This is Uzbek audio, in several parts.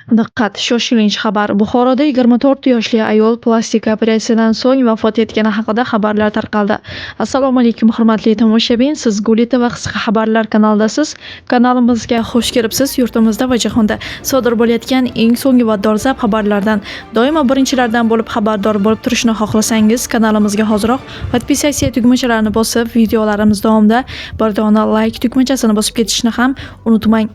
Diqqat, shoshilinch xabar! Buxoroda 24 yoshli ayol plastik operatsiyadan so'ng vafot etgani haqida xabarlar tarqaldi. Assalomu alaykum, hurmatli tomoshabin! Siz Guli TV qisqa xabarlar kanalidasiz. Kanalimizga xush kelibsiz. Yurtimizda va jahonda sodir bo'layotgan eng so'nggi va dolzarb xabarlardan doimo birinchilardan bo'lib xabardor bo'lib turishni xohlasangiz, kanalimizga hoziroq podpisatsiya tugmachalarini bosib, videolarimiz davomida bir dona like tugmachasini bosib ketishni ham unutmang.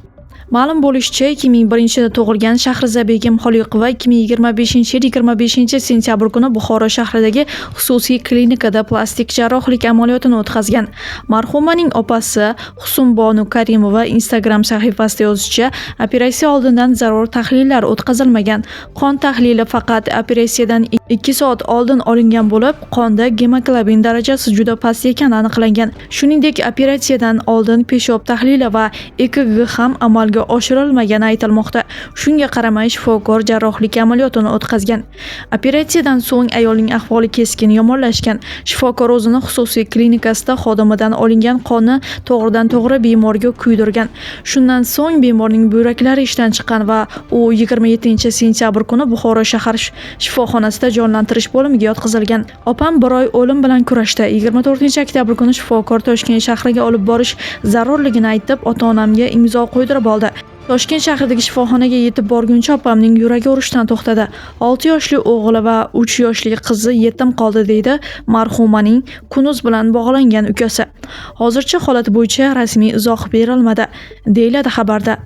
Ma'lum bo'lishicha, 2001-yilda tug'ilgan Shahrizabegim Xoliqova 2025-yil 25-sentyabr kuni Buxoro shahridagi xususiy klinikada plastik jarrohlik amaliyotini o'tkazgan. Marhumaning opasi Husunbonu Karimova Instagram sahifasida yozishicha, operatsiya oldidan zarur tahlillar o'tkazilmagan. Qon tahlili faqat operatsiyadan 2 soat oldin olingan bo'lib, qonda gemoglobin darajasi juda past ekani aniqlangan. Shuningdek, operatsiyadan oldin peshob tahlili va EKG ham amalga oshirilmagani aytilmoqda. Shunga qaramay shifokor jarrohlik amaliyotini o'tkazgan. Operatsiyadan so'ng ayolning ahvoli keskin yomonlashgan. Shifokor o'zini xususiy klinikasida xodimidan olingan qonni to'g'ridan-to'g'ri bemorga kuydirgan. Shundan so'ng bemorning buyraklari ishdan chiqqan va u 27-sentyabr kuni Buxoro shahar shifoxonasida jonlantirish bo'limiga yotqizilgan. Opam bir oy o'lim bilan kurashdi. 24-oktyabr kuni shifokor Toshkent shahriga olib borish zarurligini aytib, ota-onamga imzo qo'ydirib oldi. Toshkent shahridagi shifoxonaga yetib borguncha opamning yuragi urishdan to'xtadi. 6 yoshli o'g'li va 3 yoshli qizi yetim qoldi, deydi marhumaning Kunuz bilan bog'langan ukasi. Hozircha holat bo'yicha rasmiy izoh berilmadi, deyiladi xabarda.